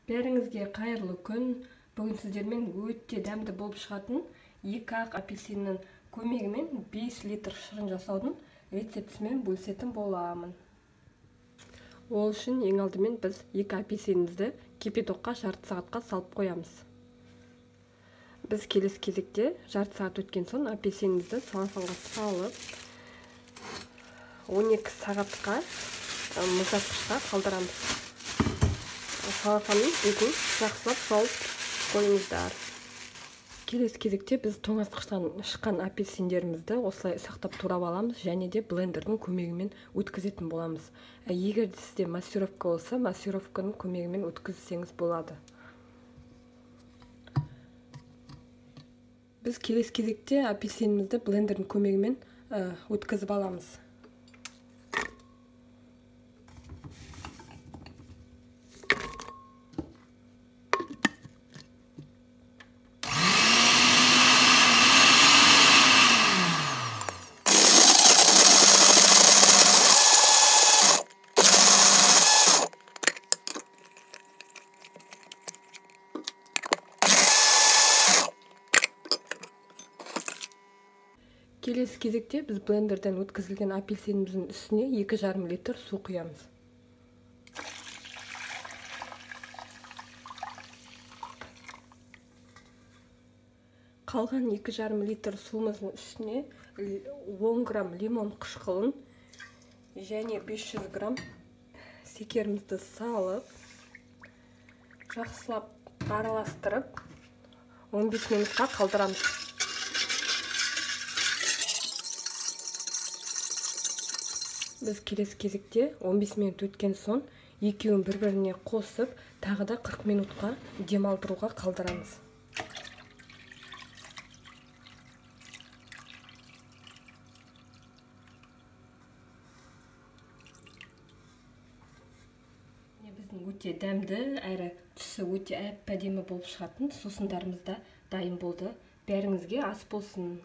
Бәріңізге қайырлы күн. Бүгін сіздермен өте дәмді болып шығатын екі ақ апельсиннің көмегімен 5 литр шырын жасаудың рецептісімен бөлісетін боламын. Ол үшін ең алдымен біз екі апельсинімізді кипятокқа жарты сағатқа салып қоямыз. Біз келесі кезекте жарты сағат өткен соң апельсинімізді целлофанға салып 12 сағатқа мұздатқышқа қалдырамыз. Целлофанның бетін жақсылап жауып қойыңыздар. Келесі кезекте біз тоңазытқыштан шыққан апельсиндерімізді осылай ұсақтап турап аламыз және де блендердің көмегімен өткізетін боламыз. Егер де сізде массировка болса, массировканың көмегімен өткізсеңіз болады. Біз келесі кезекте апельсинімізді блендердің көмегімен өткізіп аламыз. Келесі кезекте біз блендерден өткізілген апельсиніміздің үстіне 2,5 литр су құямыз. Қалған 2,5 литр суымыздың үстіне 10 грамм лимон қышқылын және 500 грамм секерімізді салып, жақсылап араластырып 15 минутқа қалдырамыз. Біз келесі кезекте 15 минут өткен соң екеуін бір-біріне қосып, тағы да 40 минутқа демалдыруға қалдырамыз. Біздің өте дәмді, әрі түсі өте әп-әдемі болып шығатын сусындарымыз да дайын болды. Бәріңізге ас болсын.